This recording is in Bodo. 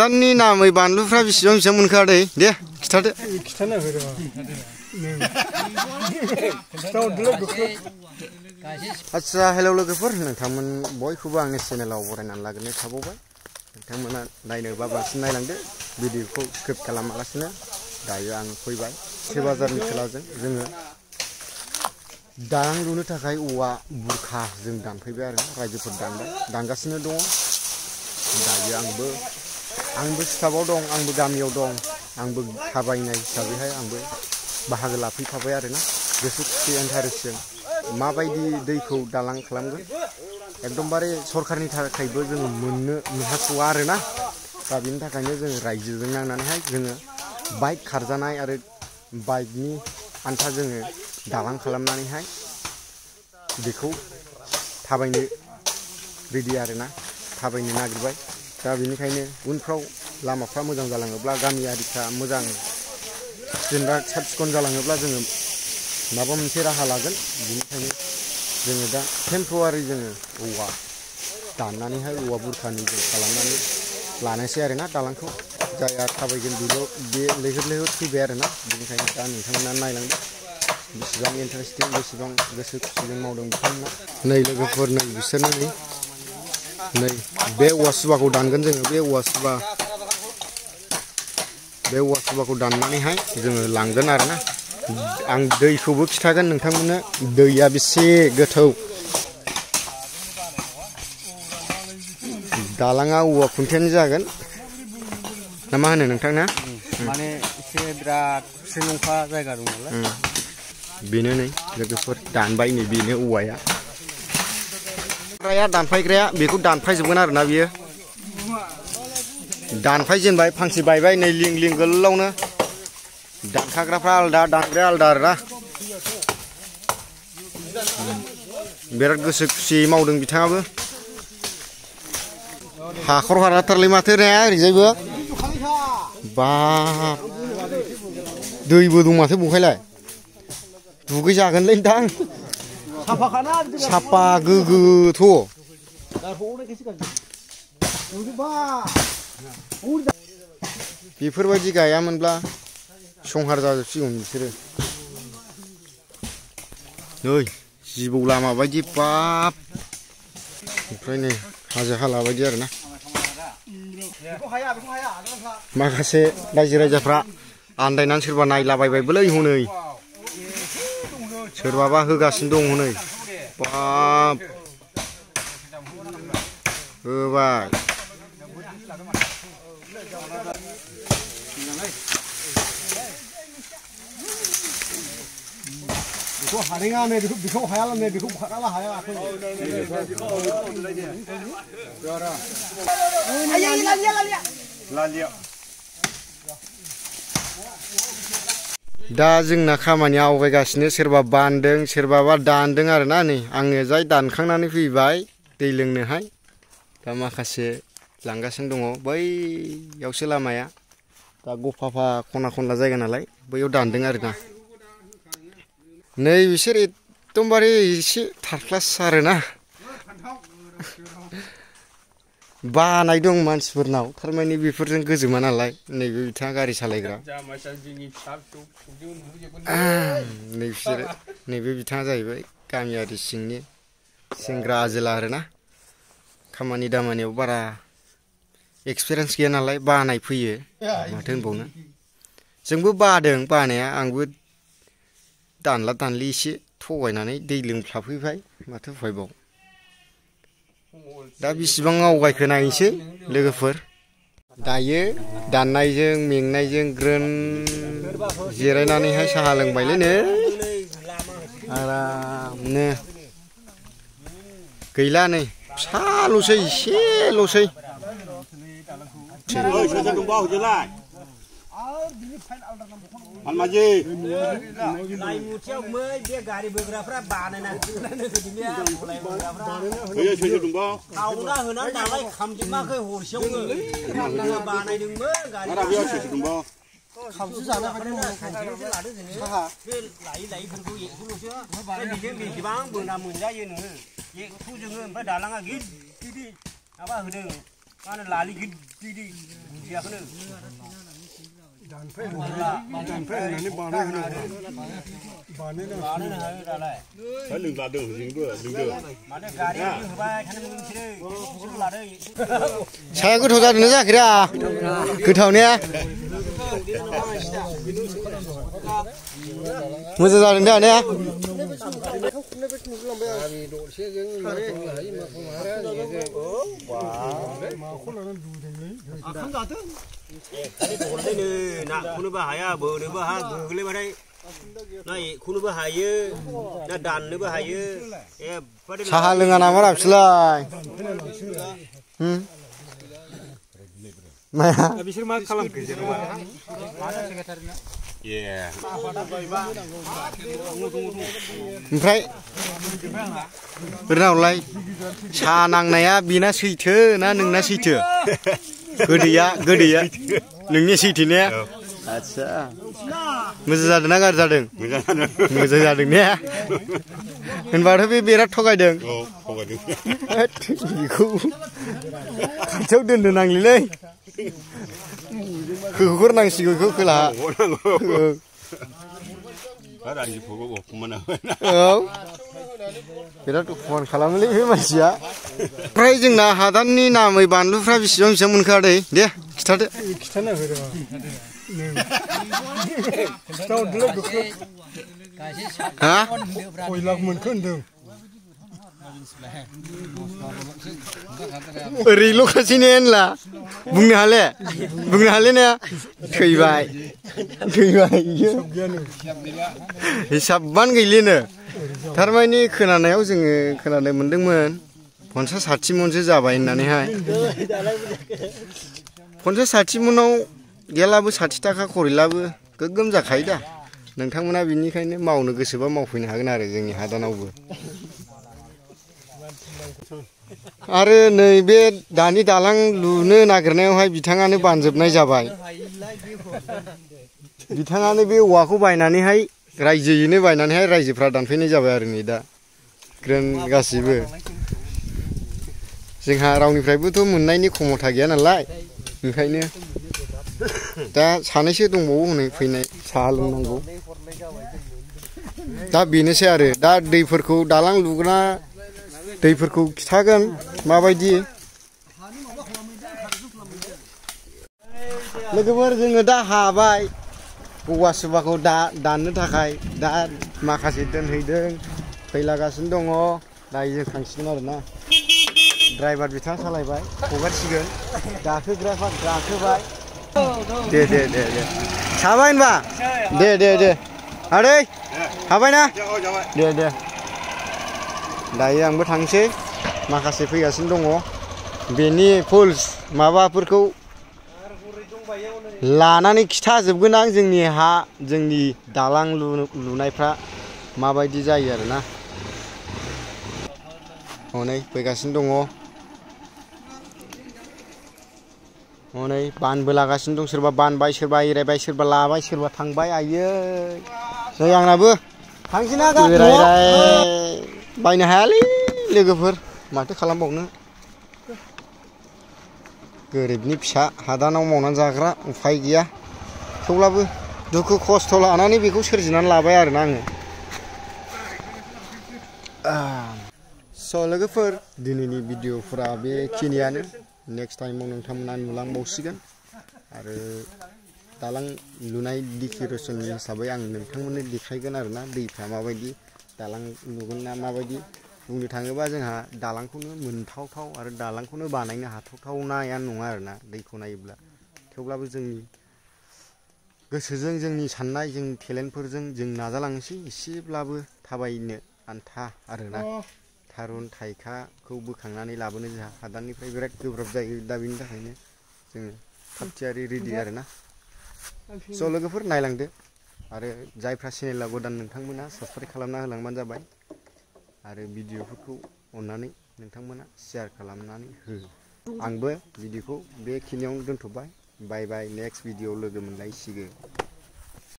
दाननि नामै बानलुफ्रा बेसेबां बेसेबां मोनखादे दे खिथादो खिथाना हो आच्छा हेलौ लोगोफोर नोंथांमोन बयखौबो आंनि चेनेलाव बरायनानै लाग्रोनाय थाबावबाय नोंथांमोना नायनोबा बांसिन नायलांदो भिडिअखौ स्किप खालामालासिनो दायो आं फैबाय से बाजारनि खोलाजों जोङो दालां लुनो थाखाय औवा बुरखा जों दानफैबाय आरो रायजोफोर दानगासिनो दङ दायो आंबो स्टाफआव दं आंबो गामियाव दं आंबो थाबायनाय हिसाबैहाय आंबो बाहागो लाफैफाबाय आरोना गोसो खुसि इन्टारेस्टजों माबायदि दैखौ दालां खालामगोन एकदमबारे सरकारनि थाखायबो जोङो मोननो मोनहास'आ आरोना दा बेनि थाखायनो जोङो रायजोजों नांनानैहाय जोङो बाइक खारजानाय आरो बाइकनि आन्था जोङो दालां खालामनानैहाय बेखौ थाबायनो रेडि आरोना थाबायनो नागिरबाय दा बेनिखायनो उनफ्राव लामाफ्रा मोजां जालाङोब्ला गामियारिफ्रा मोजां जेनेबा साब सिखोन जालाङोब्ला जोङो माबा मोनसे राहा लागोन बेनिखायनो जोङो दा टेम्परारि जोङो औवा दाननानैहाय औवा बुरखानि जों खालामनानै लानायसै आरोना दालांखौ जायहा थाबायगोन बे लैहोर लैहोर फैबाय आरोना बेनिखायनो दा नोंथांमोना नायलांदो बेसेबां इन्टारेस्टिं बेसेबां गोसो खुसिजों मावदों बिथांमोना नै लोगोफोर नै बिसोरनो नै बे औवा सुबाखौ दानगोन जोङो बे औवा सुबाखौ दाननानैहाय जोङो लांगोन आरोना आं दैखौबो खिथागोन नोंथांमोननो दैया बेसे गोथौ दालाङा औवा खुन्थियानि जागोन ना मा होनो नोंथां ना माने एसे बिराद नंखा जायगा दं नालाय बेनो नै लोगोफोर दानबाय नै बेनो औवाया दानफायग्राया बेखौ दानफायजोबगोन आरोना बियो दानफायजेनबाय फांसे बायबाय नै लिं लिं गोलावनो दानखाग्राफ्रा आलदा दानग्राया आलदा आरोना बिराद गोसो खुसियै मावदों बिथाङाबो हाखर हाराथारलै माथो ने ओरैजायबो बाब दैबो दं माथो बहायलाय दुगै जागोनलै नोंथां साफा गोग्गोथ' बेफोरबायदि गायामोनब्ला संहार जाजोबसिगौमोन बिसोरो नै जिबौ लामा बायदि बाब ओमफ्राय नै हाजो हाला बायदि आरोना माखासे रायजो राजाफ्रा आन्दायनानै सोरबा नायलाबायबायबोलै हनै सोरबाबा होगासिनो दं हनै बाब होबाय बेखौ हानाङा नै बेखौ हायाला नै बेखौ फाराला हाया दा जोंना खामानिया आवगायगासिनो सोरबा बानदों सोरबाबा दानदों आरोना नै आङो जाय दानखांनानै फैबाय दै लोंनोहाय दा माखासे लांगासिनो दङ बैयावसो लामाया दा गफाफा खना खनला जायगा नालाय बैयाव दानदों आरोना नै बिसोर एकदमबारे एसे थार्द-क्लास आरोना बानाय दं मानसिफोरनाव थारमाने बेफोरजों गोजोमा नालाय नैबे बिथाङा गारि सालायग्रा नैबे बिथाङा जाहैबाय गामियारि सिंनि सेंग्रा आजोला आरोना खामानि दामानियाव बारा एक्सपिरियेन्स गैया नालाय बानाय फैयो माथो होनबावनो जोंबो बादों बानाया आंबो दानला दानलि एसे थगायनानै दै लोंफ्लाफैबाय माथो उफायबाव दा बेसेबां आवगायखो नायनोसै लोगोफोर दायो दाननायजों मेंनायजों ग्रोन जिरायनानैहाय साहा लोंबायलै नै आरामनो गैला नै फिसाल'सै एसेल'सै Almaji. Lai mutia umai dia gari bergerakra banan nanti dia mulai bergerakra. Kaya saya dumba. Tahu dah hendak dalai kamji makai horsiong ni. Banan deng me gari. Ada biar saya dumba. Kamji sana kan kanji je ada sini. Bel lai berku ye dulu sia. Bel dia bel bang benda munda ye ni. Ye tu jangan pada dalang lagi. Jadi apa hendak माने लालि गिदिर बुजियाखैनो दानफाय होनानै बानायनो हायो दालाय लोंलादों जोंबो लोंदों माने गारि होबाय थानो नोंसोरो लादों साया गोथाव जादोंना जायाखैरा गोथाव ने मोजां जादों दा ने नाखौनोबो हाया बोनोबो हा गोग्लैबाथाय ना एखौनोबो हायो ना दाननोबो हायो साहा लोङा नामा बिसोरलाय माया बिसोर मा खालामखो जेनेबा ओमफ्राय ओरैनावलाय सा नांनाया बेना सैथो ना नोंना सैथो गोदैया नोंनि सैथो ने आच्छा मोजां जादों ना गाज्रि जादों मोजां जादों ने होनबाथ' बे बिराद थगायदों बेखौ खाथियाव दोननो नांलिलै होहरनांसिगौ बेखौ खोलाहा औ बिराद अपमान खालामोलै बे मानसिया ओमफ्राय जोंना हादाननि नामै बानलुफ्रा बेसेबां मोनखो आदै दे खिथादो हा 6 लाख मोनखो होनदों ओरैल' खासैने होनला बुंनो हाले ने थैबाय हिसाबानो गैलिनो थारमाने खोनानायाव जोङो खोनानो मोनदोंमोन 50-60 मनसो जाबाय होननानैहाय 50-60 मनाव गैयालाबो 60 थाखा खरिलाबो गोगोम जाखायो दा नोंथांमोना बिनिखायनो मावनो गोसोबा मावफैनो हागोन आरो जोंनि हादानावबो आरो नैबे दानि दालां लुनो नागिरनायावहाय बिथाङानो बानजोबनाय जाबाय बिथाङानो बे औवाखौ बायनानैहाय रायजोयैनो बायनानैहाय रायजोफ्रा दानफैनाय जाबाय आरो नै दा ग्रोन गासिबो जोंहा रावनिफ्रायबोथ' मोननायनि खमथा गैया नालाय ओंखायनो दा सानैसो दंबावो हनै फैनाय साहा लोंनांगौ दा बेनोसै आरो दा दैफोरखौ दालां लुग्रा दैफोरखौ खिथागोन माबायदि लोगोफोर जोङो दा हाबाय औवा सुबाखौ दाननो थाखाय दा माखासे दोनहैदों फैलागासिनो दङ दायो जों थांसिगोन आरोना ड्राइभार बिथाङा सालायबाय हगारसिगोन गाखोग्राफ्रा गाखोबाय दे साबाय होनबा दे आदै हाबायना दे दायो आंबो थांसै माखासे फैगासिनो दङ बेनि फुल्स माबाफोरखौ लानानै खिथाजोबगोन आं जोंनि दालां लुनायफ्रा माबायदि जायो आरोना हनै फैगासिनो दङ हनै बानबो लागासिनो दं सोरबा बानबाय सोरबा एरायबाय सोरबा लाबाय सोरबा थांबाय आयै नै आंनाबो थांसैना बायनो हायालै लोगोफोर माथो खालामबावनो गोरिबनि फिसा हादानाव मावनानै जाग्रा उफाय गैया थेवब्लाबो दुखु खस्थ' लानानै बेखौ सोरजिनानै लाबाय आरोना आङो स' लोगोफोर दिनैनि भिडिअफोरा बेखिनियानो नेक्स्ट टाइमाव नोंथांमोना नुलांबावसिगोन आरो दालां लुनाय डेक'रेसननि हिसाबै आं नोंथांमोननो देखायगोन आरोना दैफ्रा माबायदि दालां लुगोन ना माबायदि बुंनो थाङोबा जोंहा दालांखौनो मोनथावथाव आरो दालांखौनो बानायनो हाथावथावनाया नङा आरोना दैखौ नायोब्ला थेवब्लाबो जोंनि गोसोजों जोंनि साननाय जोंनि टेलेन्टफोरजों जों नाजालांसै एसेब्लाबो थाबायनो आन्था आरोना थारुन थाइखाखौ बोखांनानै लाबोनो जोंहा हादाननिफ्राय बिराद गोब्राब जायो दा बेनि थाखायनो जोङो थाग थियारि रेडि आरोना स' लोगोफोर नायलांदो आरो जायफ्रा चेनेलाव गोदान नोंथांमोना साबस्क्राइब खालामना होलांबानो जाबाय आरो भिडिअफोरखौ अननानै नोंथांमोना शेयार खालामनानै हो आंबो भिडिअखौ बेखिनियावनो दोनथ'बाय बाय नेक्स्ट भिडिअ लोगो मोनलायसिगोन